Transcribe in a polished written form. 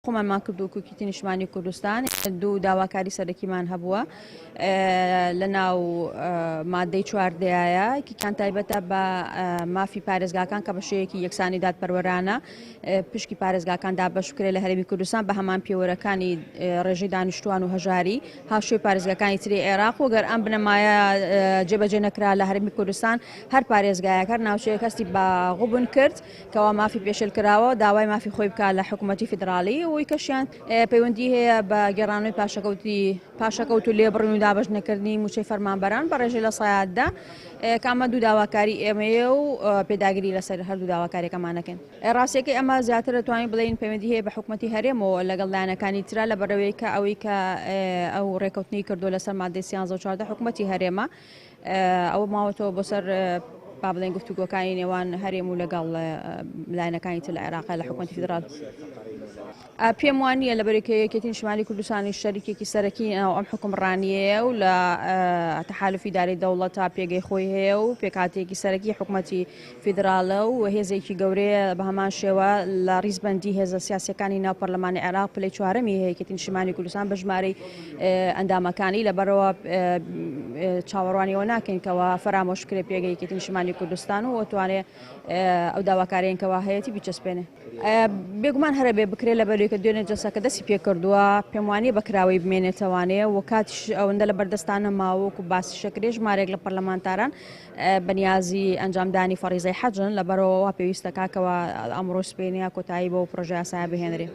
خۆمانمان کردو کوکیتی نیشتمانی کوردستان دوو داواکاری سەرەکیمان هەبووە لە ناو مادەی چواردەیە کیان تایبەتە بە مافی پارێزگاکان کە بە شێوەیەکی یەکسانی دادپەروەرانە پشکی پارێزگاکان دابەش بکرێت لە هەرێمی کوردستان بە هەمان پێوەرەکانی ڕێژەی دانیشتوان و هەژاری هاوشێوەی پارێزگاکانی تری عێراق و گەر ئەم بنەمایە جێبەجێ نەکرا لە هەرێمی کوردستان هەر پارێزگایەک هەر ناوچەیەک هەستی بە غوبن کرد کەوا مافی پێشێل کراوە داوای مافی خۆی بکات لە حکوومەتی فیدراڵی و کەشیان پەیوەندی هەیە بە گێڕانەوەی پاشەکەوتی پاشەکەوت و لێبڕین و دابەش نەکردنی مووچەی فەرمانبەران بە ڕێژەی 10% کە ئەمە دوو داواکاری ئێمەیە و پێداگری لەسەر هەردوو داواکاریەکەمان دەکەین. ڕاستیەکەی ئەمە زیاتر دەتوانین بڵێین پەیوەندی هەیە بە حکومەتی هەرێمەوە لەگەڵ لایەنەکانی ترا لە بەرەوەی کە ئەوەی کە ئەو ڕێکەوتنی کردو لەسەر مادەی 13 و 14 حکومەتی هەرێمە ئەوە ماوەتەوە بۆ سەر با بڵێن گفتوگۆکانی نێوان هەرێم و لەگەڵ لایەنەکانی تر لە عێراق لە حکومەتی فیدراڵ. پێم وان نییە لەبەرەی کە یەکێتی نیشتمانی کوردستانی شەریکێکی سەرەکی ناو ئەم حکومڕانیەیە و لە تەحالفی داری دەوڵەتە پێگەی خۆی هەیە و پێکهاتەیەکی سەرەکی حکومەتی فیدراڵە و هێزێکی گەورەیە بە هەمان شێوە لە ڕیزبەندی هێزە سیاسیەکانی ناو پەرلەمانی عێراق پلەی چوارەمی هەیە یەکێتی نیشتمانی کوردستان بە ژمارەی ئەندامەکانی لەبەرەوە چاوەڕوانی ئەوە ناکەین کەوا فەرامۆش بکرێت پێگەی یەکێتی نیشتمانی کوردستان و ئەتوانێ ئەو داواکاریان کەوا هەیەتی بیچەسپێنێ. بێگومان هەرە بێ بکرێت لە بەرەوەی کە دوێنێ جەسەکە دەستی پێکردووە پێم وانییە بە کراوەی بمێنێتەوانێ و کاتیش ئەوەندە لە بەردەستان نەماوە وەکو باسی شەکرێ ژمارێک لە پەرلەمانتاران بەنیازی ئەنجامدانی فەڕیزەی حەجن لەبەرەوە وا پێویستە کاکەوە ئەمڕۆ سپێنە کۆتایی بەو پرۆژە یاسایە بهێنرێ.